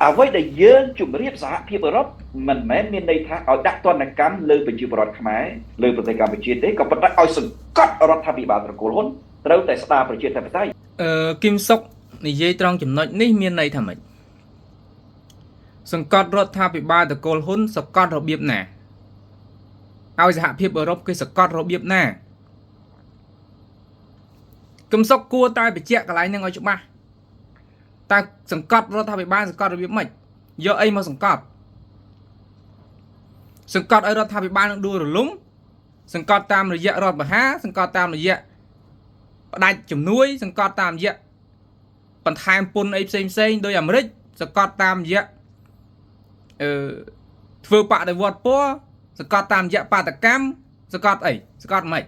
អ្វីដែលយើងជម្រាបសហភាពអឺរ៉ុបមិនមែនមានន័យថាឲ្យដាក់ទណ្ឌកម្មលើប្រជាពលរដ្ឋខ្មែរលើប្រទេសកម្ពុជាទេក៏ប៉ុន្តែឲ្យសង្កត់រដ្ឋាភិបាលត្រកូលហ៊ុនត្រូវតែស្ដារប្រជាធិបតេយ្យ គឹមសុកនិយាយត្រង់ចំណុចនេះមានន័យថាម៉េចសង្កត់រដ្ឋាភិបាលតកូលហ៊ុនសង្កត់របៀបណាឲ្យសហភាពអឺរ៉ុបគេសង្កត់របៀបណាគឹមសុកគួរតែបញ្ជាក់កន្លែងហ្នឹងឲ្យច្បាស់តើសង្កត់រដ្ឋាភិបាលសង្កត់របៀបម៉េចយកអីមកសង្កត់សង្កត់ឲ្យរដ្ឋាភិបាលនឹងដួលរលំសង្កត់តាមរយៈរដ្ឋបហាសង្កត់តាមរយៈផ្ដាច់ជំនួយសង្កត់តាមរយៈបន្ថែមពន្ធអីផ្សេងផ្សេងដោយអាមេរិកសង្កត់តាមរយៈអឺធ្វើបដិវត្តពណ៌សង្កត់តាមរយៈបាតកម្មសង្កត់អីសង្កត់ម៉េច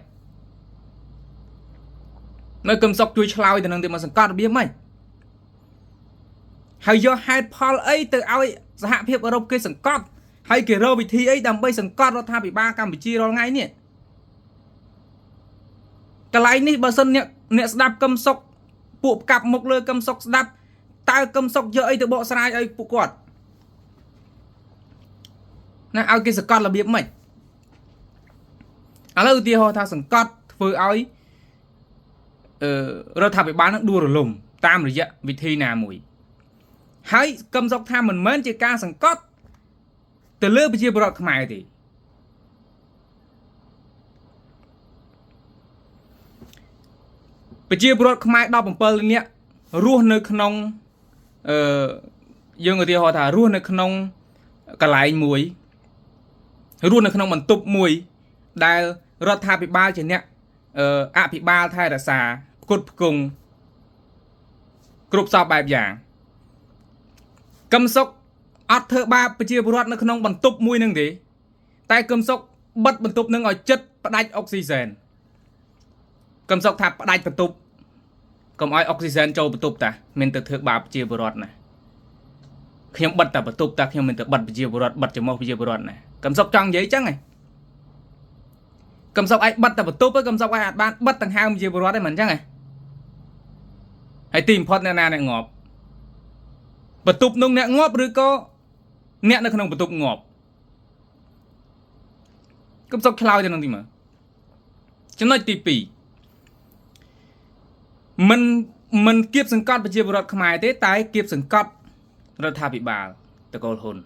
នៅគឹមសុកជួយឆ្លើយទៅនឹងទៀតមកសង្កត់របៀបម៉េចហើយយកហេតុផលអីទៅឲ្យសហភាពអឺរ៉ុបគេសង្កត់ហើយគេរកវិធីអីដើម្បីសង្កត់រដ្ឋាភិបាលកម្ពុជារាល់ថ្ងៃនេះកន្លែងនេះបើសិនអ្នកស្ដាប់គឹមសុកពួកផ្កាប់មុខលើគឹមសុកស្ដាប់តើគឹមសុកយកអីទៅបកស្រាយឲ្យពួកគាត់ណាឲ្យគេសង្កត់របៀបម៉េចឥឡូវឧទាហរណ៍ថាសង្កត់ធ្វើឲ្យរដ្ឋាភិបាលនឹងដួលរលំតាមរយៈវិធីណាមួយហើយគឹមសុកថាមិនមែនជាការសង្កត់ទៅលើប្រជាពលរដ្ឋខ្មែរទេប្រជាពលរដ្ឋខ្មែរ17នាក់រស់នៅក្នុងអឺយើងឧទាហរណ៍ថារស់នៅក្នុងកន្លែងមួយរស់នៅក្នុងបន្ទប់មួយដែលរដ្ឋាភិបាលជាអ្នកអភិបាលថែរក្សាផ្គត់ផ្គង់គ្រប់សពបែបយ៉ាងគឹមសុកអត់ធ្វើបាបប្រជាពលរដ្ឋនៅក្នុងបន្ទប់មួយនឹងទេតែគឹមសុកបិទបន្ទប់នឹងឲ្យចិត្តផ្ដាច់អុកស៊ីសែនគឹមសុកថាផ្ដាច់បន្ទប់កុំឲ្យអុកស៊ីសែនចូលបន្ទប់តាមានទៅធ្វើបាបប្រជាពលរដ្ឋណាខ្ញុំបិទតែបន្ទប់តាខ្ញុំមិនទៅបិទប្រជាពលរដ្ឋបិទច្រមុះប្រជាពលរដ្ឋណាគឹមសុកចង់និយាយចឹងហ៎គឹមសុកឯងបិទតែបន្ទប់គឹមសុកឯងអត់បានបិទដង្ហើមប្រជាពលរដ្ឋទេមិនចឹងហ៎ហើយទីបំផុតអ្នកណាអ្នកងាប់បន្ទប់នោះអ្នកងាប់ឬក៏អ្នកនៅក្នុងបន្ទប់ងាប់គឹមសុកឆ្លើយទៅនឹងទីមើលចំណុចទី2មិនគៀបសង្កត់ប្រជាពលរដ្ឋខ្មែរទេតែគៀបសង្កត់រដ្ឋាភិបាលតកូលហ៊ុន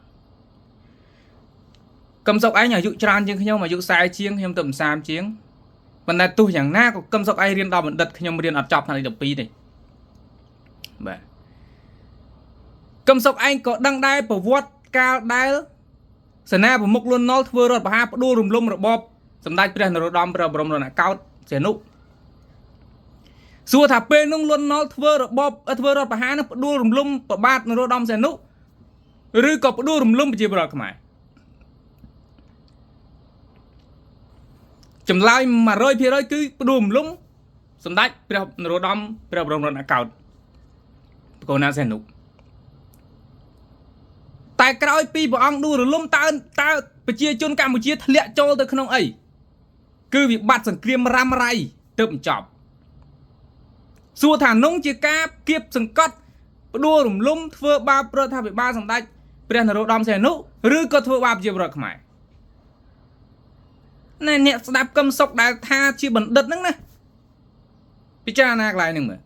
គឹមសុកឯងអាយុច្រើនជាងខ្ញុំអាយុ40ជាងខ្ញុំទៅ30ជាងប៉ុន្តែទោះយ៉ាងណាក៏គឹមសុកឯងរៀនដល់បណ្ឌិតខ្ញុំរៀនអត់ចប់ថ្នាក់ទី12ទេបាទគឹមសុកឯងក៏ដឹងដែរប្រវត្តិកាលដែលសេនាប្រមុខលន់នល់ធ្វើរដ្ឋប្រហារផ្ដួលរំលំរបបសម្ដេចព្រះនរោត្តមព្រះបរមរតនកោដ្ឋសីហនុសួរថាពេលនោះលន់នល់ធ្វើរបបធ្វើរដ្ឋប្រហារនឹងផ្ដួលរំលំប្របាទនរោត្តមសីហនុឬក៏ផ្ដួលរំលំប្រជាពលរដ្ឋខ្មែរចម្លើយ100%គឺផ្ដួលរំលំសម្ដេចព្រះនរោត្តមព្រះបរមរតនកោដ្ឋប្រកូណាសីហនុតែក្រោយពីព្រះអង្គដួលរលំតើប្រជាជនកម្ពុជាធ្លាក់ចូលទៅក្នុងអីគឺវិបត្តិសង្គ្រាមរ៉ាំរ៉ៃទើបបញ្ចប់សួរថានោះជាការគៀបសង្កត់ផ្ដួលរំលំធ្វើបាបរដ្ឋាភិបាលសម្ដេចព្រះនរោត្តមសីហនុឬក៏ធ្វើបាបប្រជាពលរដ្ឋខ្មែរណែអ្នកស្ដាប់គឹមសុកដែលថាជាបណ្ឌិតហ្នឹងណាពិចារណាកន្លែងហ្នឹងមើល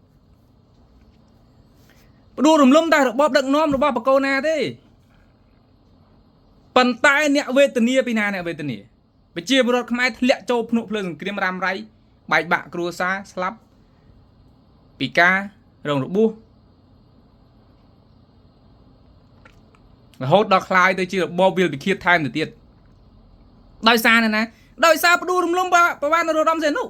ផ្ដួលរំលំតែរបបដឹកនាំរបស់បកូណាទេប៉ុន្តែអ្នកវេទនាពីណាអ្នកវេទនាប្រជាពលរដ្ឋខ្មែរធ្លាក់ចូលភ្នក់ភ្លើងសង្គ្រាមរ៉ាំរ៉ៃបែកបាក់គ្រួសារស្លាប់ពិការរងរបួសរហូតដល់คล้ายទៅជារបបវិលពិឃាតថែមទៅទៀតដោយសារណាដោយសារផ្ដួលរំលំប្រវត្តិនរោត្តមសីហនុ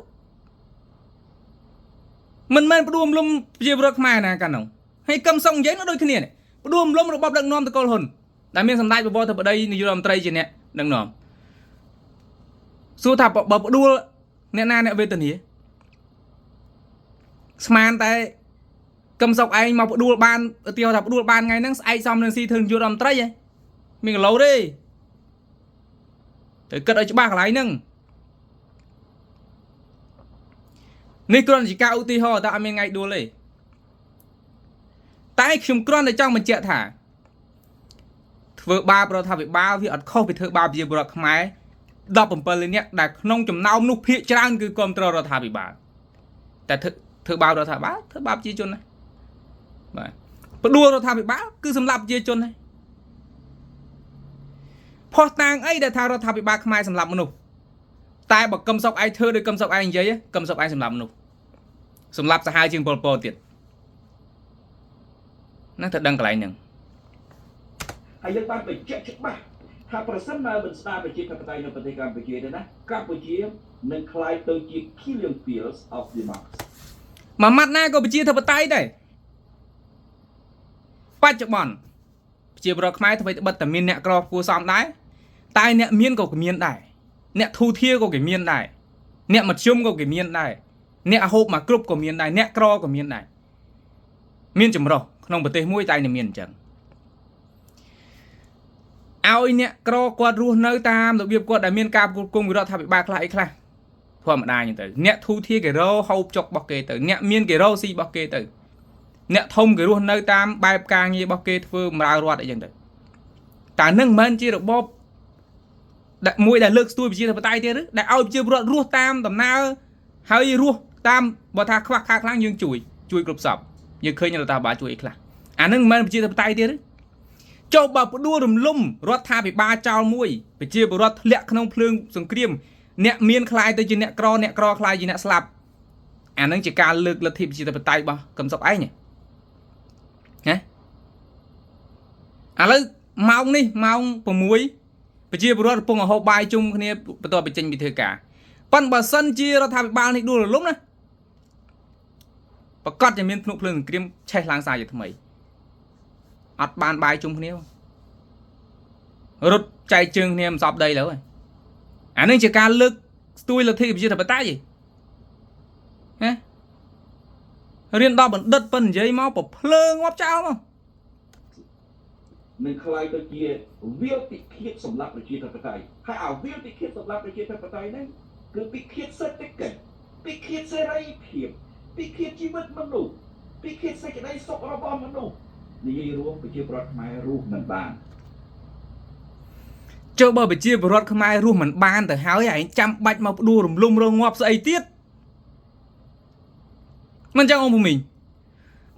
មិនមែនផ្ដួលរំលំប្រជាពលរដ្ឋខ្មែរណាកាលនោះហើយកឹមសុកនិយាយនោះដូចគ្នានេះផ្ដួលរំលំរបបដឹកនាំតកូលហ៊ុនដែលមានសម្ដេចបវរធិបតីនាយករដ្ឋមន្ត្រីជាអ្នកដឹកនាំសួរថាបើផ្ដួលអ្នកណាអ្នកវេទនាស្មានតែកឹមសុកឯងមកផ្ដួលបានឧទាហរណ៍ថាផ្ដួលបានថ្ងៃហ្នឹងស្អែកសំនឹងស៊ីធ្វើនាយករដ្ឋមន្ត្រីហ៎មានគីឡូទេត្រូវគិតឲ្យច្បាស់កន្លែងហ្នឹងនេះគ្រាន់តែជាការឧទាហរណ៍តែអត់មានថ្ងៃដួលទេតែខ្ញុំគ្រាន់តែចង់បញ្ជាក់ថា ធ្វើបាបរដ្ឋាភិបាលវាអត់ខុសពីធ្វើបាបប្រជាពលរដ្ឋខ្មែរ17លាននាក់ដែលក្នុងចំណោមនោះភាគច្រើនគឺគ្រប់គ្រងរដ្ឋាភិបាលតែធ្វើធ្វើបាបរដ្ឋាភិបាលធ្វើបាបប្រជាជនណាបាទផ្ដួលរដ្ឋាភិបាលគឺសម្លាប់ប្រជាជនណាភស្តុតាងអីដែលថារដ្ឋាភិបាលខ្មែរសម្លាប់មនុស្សតែបើកឹមសុខឯងធ្វើដោយកឹមសុខឯងនិយាយកឹមសុខឯងសម្លាប់មនុស្សសម្លាប់សាហាវជាងប៉ុលពតទៀតណាទៅដឹងកន្លែងហ្នឹង ហើយយើងបានបញ្ជាក់ច្បាស់ថាប្រសិនបើមិនស្ដារប្រជាធិបតេយ្យនៅប្រទេសកម្ពុជាទេណាកម្ពុជានឹងក្លាយទៅជា killing fields of democracy។ មួយម៉ាត់ណាក៏ប្រជាធិបតេយ្យដែរបច្ចុប្បន្នប្រជាពលរដ្ឋខ្មែរធ្វើត្បិតតែមានអ្នកក្រគួរសមដែរតែអ្នកមានក៏គេមានដែរអ្នកធូធាក៏គេមានដែរអ្នកមធ្យមក៏គេមានដែរអ្នកហូបមកគ្រប់ក៏មានដែរអ្នកក្រក៏មានដែរមានចម្រុះក្នុងប្រទេសមួយតែតែមានអញ្ចឹងឲ្យអ្នកក្រគាត់រស់នៅតាមរបៀបគាត់ដែលមានការគ្រប់គ្រងពីរដ្ឋាភិបាលខ្លះអីខ្លះ ធម្មតាអញ្ចឹងទៅអ្នកធូធាគេរហូបចុករបស់គេទៅអ្នកមានគេរស៊ីរបស់គេទៅអ្នកធំគេរស់នៅតាមបែបការងាររបស់គេធ្វើបម្រើរដ្ឋអីចឹងទៅតើនឹងមិនមែនជារបបដែលមួយដែលលើកស្ទួយប្រជាធិបតេយ្យទៀតឬដែលឲ្យប្រជាពលរដ្ឋរស់តាមដំណើរហើយរស់តាមបើថាខ្វះខាតខ្លាំងយើងជួយជួយគ្រប់សពយើងឃើញរដ្ឋាភិបាលជួយអីខ្លះអានឹងមិនមែនប្រជាធិបតេយ្យទៀតឬចុះបើផ្ដួលរំលំរដ្ឋាភិបាលចោលមួយប្រជាពលរដ្ឋធ្លាក់ក្នុងភ្លើងសង្គ្រាម អ្នកមានខ្លាយទៅជាអ្នកក្រអ្នកក្រខ្លាយជាអ្នកស្លាប់អានឹងជាការលើកលទ្ធិប្រជាធិបតេយ្យរបស់កឹមសុខឯងណាឥឡូវម៉ោងនេះម៉ោង6ប្រជាពលរដ្ឋកំពុងហូបបាយជុំគ្នាបន្ទាប់ពីចេញពីធ្វើការប៉ុន្តែបើសិនជារដ្ឋាភិបាលនេះដួលរលំណាប្រកាសជាមានភ្នក់ភ្លើងសង្គ្រាមឆេះឡើងសារជាថ្មីអត់បានបាយជុំគ្នារត់ចែកជើងគ្នាមិនសពដីលើហើយ អានឹងជាការលើកស្ទួយលទ្ធិប្រជាធិបតេយ្យហ៎រៀនដល់បណ្ឌិតប៉ុននិយាយមកប្រភ្លើងងាប់ចោលមក នឹងក្លាយទៅជាវាលពិឃាតសម្រាប់ប្រជាធិបតេយ្យហើយអាវាលពិឃាតសម្រាប់ប្រជាធិបតេយ្យហ្នឹងគឺពិឃាតសេដ្ឋកិច្ចពិឃាតសេរីភាពពិឃាតជីវិតមនុស្សពិឃាតសេចក្តីសុខរបស់មនុស្សនិយាយរួមប្រជាប្រដ្ឋខ្មែររស់មិនបាន។ ចុះបើប្រជាពលរដ្ឋខ្មែររស់មិនបានទៅហើយឯងចាំបាច់មកផ្ដួលរំលំរងងាប់ស្អីទៀតមិនចឹងអង្គភូមិ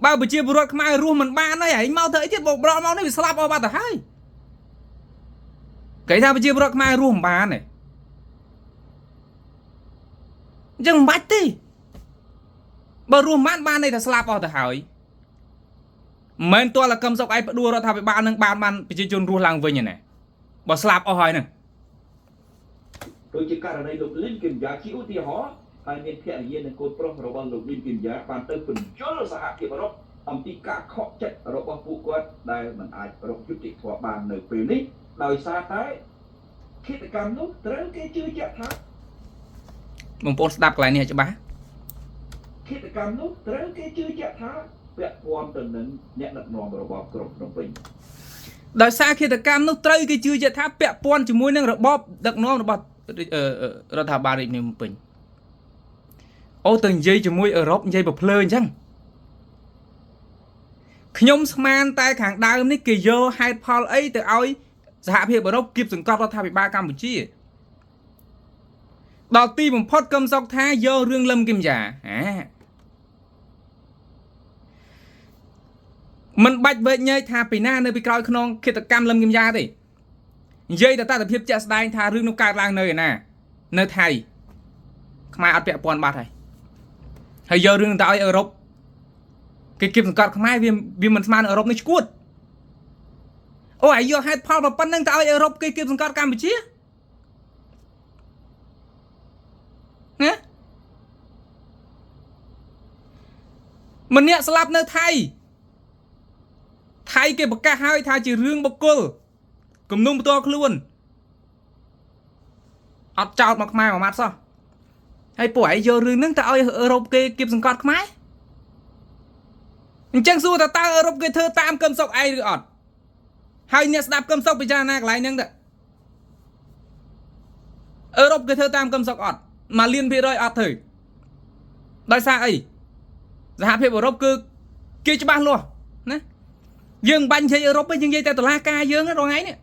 បើប្រជាពលរដ្ឋខ្មែររស់មិនបានហើយឯងមកធ្វើអីទៀតបកប្រមកនេះវាស្លាប់អស់បាត់ទៅហើយគេថាប្រជាពលរដ្ឋខ្មែររស់មិនបានទេអញ្ចឹងមិនបាច់ទេបើរស់មិនបានបានន័យថាស្លាប់អស់ទៅហើយមិនមែនតើលកឹមសុកឯងផ្ដួលរដ្ឋាភិបាលនឹងបានបានប្រជាជនរស់ឡើងវិញឯណាបើស្លាប់អស់ហើយហ្នឹង ដូចជាករណីលោកលីនគឹមយ៉ាជាឧទាហរណ៍ហើយមានភរិយានិងកូនប្រុសរបស់លោកលីនគឹមយ៉ាបានទៅពន្យល់សហភាពអឺរ៉ុបអំពីការខកចិត្តរបស់ពួកគាត់ដែលមិនអាចរកយុត្តិធម៌បាននៅពេលនេះដោយសារតែឃាតកម្មនោះត្រូវគេជឿជាក់ថា បងប្អូនស្ដាប់កន្លែងនេះឲ្យច្បាស់ ឃាតកម្មនោះត្រូវគេជឿជាក់ថាពាក់ព័ន្ធទៅនឹងអ្នកដឹកនាំរបបក្រុងភ្នំពេញ។ ដោយសារឃាតកម្មនោះត្រូវគេជឿជាក់ថាពាក់ព័ន្ធជាមួយនឹងរបបដឹកនាំរបស់អឺរដ្ឋាភិបាលរាជធានីភ្នំពេញអូទៅនិយាយជាមួយអឺរ៉ុបនិយាយប្រភ្លើអញ្ចឹងខ្ញុំស្មានតែខាងដើមនេះគេយកហេតុផលអីទៅឲ្យសហភាពអឺរ៉ុបគៀបសង្កត់រដ្ឋាភិបាលកម្ពុជាដល់ទីបំផុតកឹមសុខថាយករឿងលឹមគឹមយ៉ាអា មិនបាច់វែកញែកថាពីណានៅពីក្រោយខ្នងឃាតកម្មលឹមគឹមយ៉ាទេនិយាយតែតថភាពជាក់ស្ដែងថារឿងនោះកើតឡើងនៅឯណានៅថៃខ្មែរអត់ពាក់ព័ន្ធបាត់ហើយហើយយករឿងទៅឲ្យអឺរ៉ុបគេគៀបសង្កត់ខ្មែរវាវាមិនស្មានអឺរ៉ុបនេះឈួតអូអាយយកហេតុផលប៉ុណ្្នឹងទៅឲ្យអឺរ៉ុបគេគៀបសង្កត់កម្ពុជាណាម្នាក់ស្លាប់នៅថៃ ថៃគេប្រកាសហើយថាជារឿងបុគ្គលគំនុំផ្ទាល់ខ្លួនអត់ចោតមកខ្មែរមួយម៉ាត់សោះហើយពួកឯងយករឿងហ្នឹងទៅឲ្យអឺរ៉ុបគេគៀបសង្កត់ខ្មែរអញ្ចឹងសួរថាតើអឺរ៉ុបគេធ្វើតាមកឹមសុកឯងឬអត់ហើយអ្នកស្ដាប់កឹមសុកពិចារណាកន្លែងហ្នឹងទៅអឺរ៉ុបគេធ្វើតាមកឹមសុកអត់មួយលានភាគរយអត់ធ្វើដោយសារអីសហភាពអឺរ៉ុបគឺគេច្បាស់លាស់ណា។ យើងមិនបាញ់និយាយអឺរ៉ុបទេយើងនិយាយតែតុលាការយើងរាល់ថ្ងៃនេះ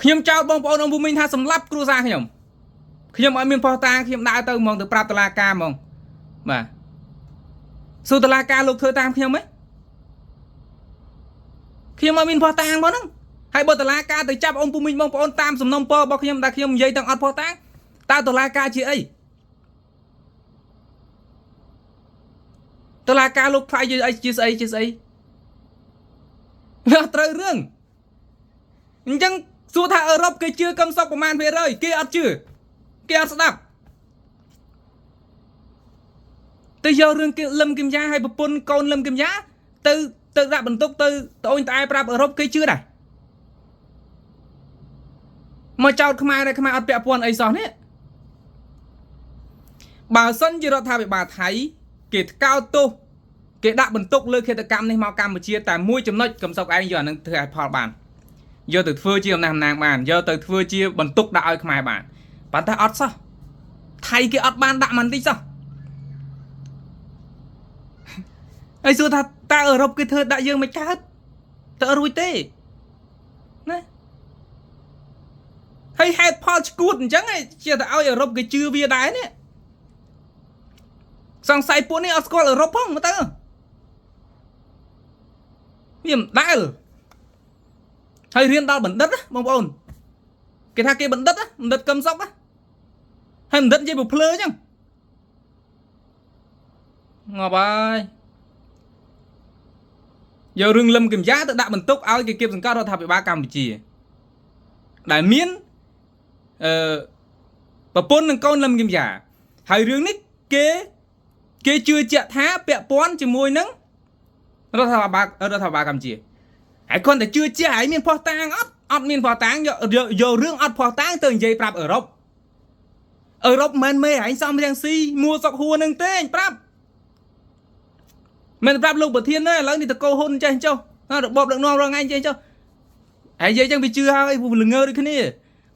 ខ្ញុំចោទបងប្អូនអង្គភូមិថាសម្លាប់គ្រួសារខ្ញុំខ្ញុំអត់មានផុសតាងខ្ញុំដើរទៅហ្មងទៅប្រាប់តុលាការហ្មងបាទសួរតុលាការលោកធ្វើតាមខ្ញុំទេខ្ញុំអត់មានផុសតាងហ្មងហ្នឹងហើយបើតុលាការទៅចាប់អង្គភូមិបងប្អូនតាមសំណុំពររបស់ខ្ញុំដែលខ្ញុំនិយាយទាំងអត់ផុសតាងតើតុលាការជាអីតុលាការលោកខ្លាចជាអីជាស្អីជាស្អីវាអត់ត្រូវរឿងអញ្ចឹងសួរថាអឺរ៉ុបគេជឿកឹមសុខប្រមាណភាគរយគេអត់ជឿគេអត់ស្ដាប់ទៅយករឿងគេលឹមគឹមយ៉ាឲ្យប្រពន្ធកូនលឹមគឹមយ៉ាទៅទៅដាក់បន្ទុកទៅត្អូញត្អែប្រាប់អឺរ៉ុបគេជឿដែរមកចោតខ្មែរតែខ្មែរអត់ពាក់ព័ន្ធអីសោះនេះបើសិនជារដ្ឋាភិបាលថៃគេថ្កោលទោសគេដាក់បន្ទុកលើឃាតកម្មនេះមកកម្ពុជាតែមួយចំណុចកំសុកឯងយកអានឹងធ្វើឲ្យផលបានយកទៅធ្វើជាអំណះអំណាងបានយកទៅធ្វើជាបន្ទុកដាក់ឲ្យខ្មែរបានប៉ុន្តែអត់សោះថៃគេអត់បានដាក់មិនតិចសោះហើយសួរថាតើអឺរ៉ុបគេធ្វើដាក់យើងមិនកើតទៅអត់រួចទេណាហើយហេតុផលឈួតអញ្ចឹងឯងជាតែឲ្យអឺរ៉ុបគេជឿវាដែរនេះសង្ស័យពួកនេះអត់ស្គាល់អឺរ៉ុបផងមើលទៅវាមិនដែលហើយរៀនដល់បណ្ឌិតណាបងប្អូនគេថាគេបណ្ឌិតណាបណ្ឌិតកឹមសុខណាហើយបណ្ឌិតនិយាយពភ្លើអញ្ចឹងងាប់ហើយយករឿងលឹមកំយ៉ាទៅដាក់បន្ទុកឲ្យគេគៀបសង្កត់រដ្ឋាភិបាលកម្ពុជាដែលមានអឺប្រពន្ធនិងកូនលឹមកំយ៉ាហើយរឿងនេះគេគេជឿជាក់ថាពាក់ព័ន្ធជាមួយនឹងរដ្ឋាភិបាលរដ្ឋាភិបាលកម្ពុជាហើយគ្រាន់តែជឿជាក់ហើយមានផុសតាងអត់អត់មានផុសតាងយកយករឿងអត់ផុសតាងទៅនិយាយប្រាប់អឺរ៉ុបអឺរ៉ុបមិនមែនមេឯងសំរៀងស៊ីមួសុកហួរនឹងទេអញប្រាប់មិនប្រាប់លោកប្រធានទេឥឡូវនេះតកោហ៊ុនចេះចុះរបបដឹកនាំរងថ្ងៃចេះចុះហើយនិយាយចឹងវាជឿហើយព្រោះល្ងើដូចគ្នា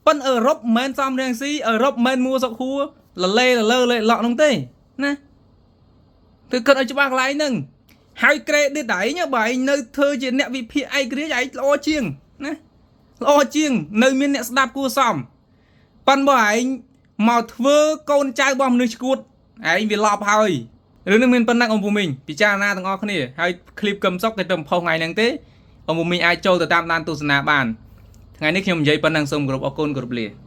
ប៉ុន្តែអឺរ៉ុបមិនមែនសំរៀងស៊ីអឺរ៉ុបមិនមែនមួសុកហួរលលេលលើលេឡក់នោះទេណាគឺគិតឲ្យច្បាស់កន្លែងហ្នឹងហើយ credit ឯងបើឯងនៅធ្វើជាអ្នកវិភាគឯករាជ្យឯងល្អជាងណាល្អជាងនៅមានអ្នកស្ដាប់គួរសមប៉ុន្តែបើឯងមកធ្វើកូនចៅរបស់មនុស្សឈួតឯងវាឡប់ហើយរឿងនេះមានប៉ុណ្ណឹងអង្គពូមីងពិចារណាទាំងអស់គ្នាហើយឃ្លីបកឹមសុកគេទៅបំផុសថ្ងៃហ្នឹងទេអង្គពូមីងអាចចូលទៅតាមដានទស្សនាបានថ្ងៃនេះខ្ញុំនិយាយប៉ុណ្ណឹងសូមគោរពអរគុណគោរពលា។